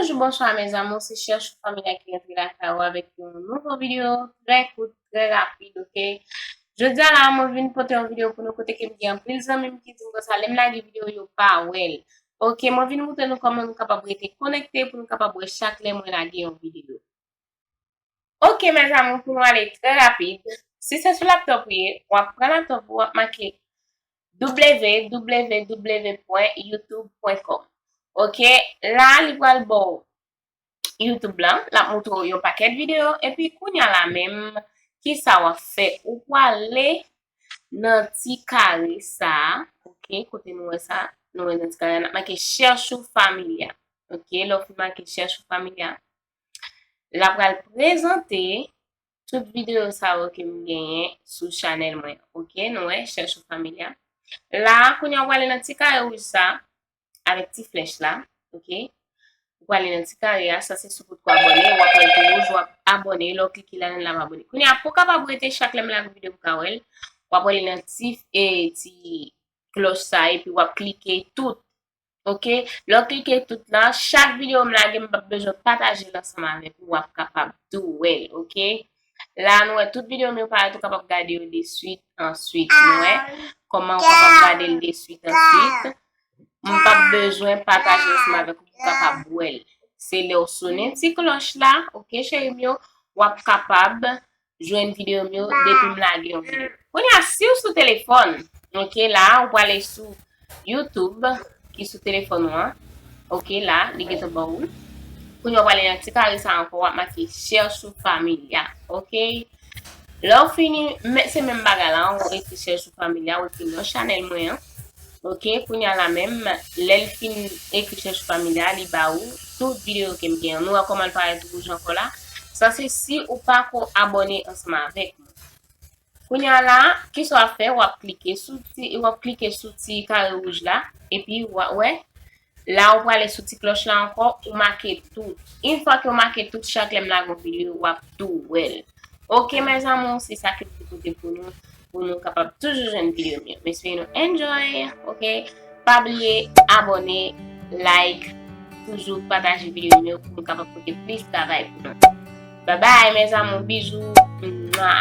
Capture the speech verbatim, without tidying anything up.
Bonjou, bonswa, mes amours, se Chèchou Familya ki rantre lakay ou avèk yon nouvo videyo trè kout, trè rapid, oke? Jodi a la, mwen vin pote yon videyo pou nou kote ke m gen anpil zanmi m ki di m konsa, lè m lage videyo, yo pa wè l. Oke, mwen vin montre nou kòman nou kapab rete konekte pou nou kapab wè chak lè mwen lage yon videyo. Oke, mes amours, pou nou ale trè rapid, si se sou laptop ou ye, w ap pran laptop ou, w ap make w w w pwen youtube pwen kòm. Oke, la, li pral ba w YouTube lan, l ap montre w yon pakèt videyo, epi kounye a la menm, ki sa w ap fè? Ou prale nan ti kare sa a, oke, kote nou wè sa, nou wè nan ti kare a, n ap make Chèchou Familya. Oke, lè w fin make Chèchou Familya, l ap pral prezante tout videyo sa yo ke m genyen sou chanèl mwen. Oke, nou wè, Chèchou Familya. La, kounye a, w prale nan ti kare wouj sa, avèk ti flèch la, oke? Ou prale nan ti kare a, sa se sou kote w abòne, w ap wè l tou wouj, w ap abòne, lè w klike ladan l, l ap abòne. Kounye a, pou w kapab rete chak lè m lage videyo, pou w ka wè l, w ap prale nan ti, e, ti klòch sa, epi w ap klike tout. Oke? Lè w klike tout la, chak videyo m lage, m p ap bezwen pataje l ansanm avèk ou, w ap kapab tou wè l, oke? La, nou wè tout videyo m yo parèt, ou kapab gade yo deswit, answit. Nou wè kòman ou kapab gade l deswit, answit. M p ap bezwen pataje ansanm avèk ou pou w kapab wè l. Se lè w sonnen ti klòch la, oke, cheri m yo, w ap kapab jwenn videyo m yo depi m lage yon videyo. Kounye a, si w sou telefòn, oke, la, ou prale sou YouTube, ki sou telefòn ou an. Oke, la, li gentan ba w. Kounye a, w prale nan ti kare sa ankò, w ap make Chèchou Familya, oke? Lè w fini, men, se menm bagay la, ou ekri Chèchou Familya, ou ekri non chanèl mwen an. Oke, kounye a la menm, lè l fin ekri Chèchou Familya, li ba ou tout videyo ke m gen an. Nou wè kòman l parèt wouj ankò la? Sa se si ou pa ko abòne ansanm avèk mwen. Kounye a la, kisa w ap fè? W ap klike sou ti, w ap klike sou ti kare wouj la, epi w a, wè, la ou prale sou ti klòch la ankò, ou make tout. Yon fwa ke w make tout, chak lè m lage yon videyo, w ap tou wè l. Oke, mes amours, se sa ke m te pote pou nou, pou nou kapab toujou jwenn videyo m yo. M espere nou enjoy, oke? Pa bliye abòne, like, toujou pataje videyo m yo pou nou kapab pote plis travay pou nou. Bye bye, mes amours, bizou. Mwa.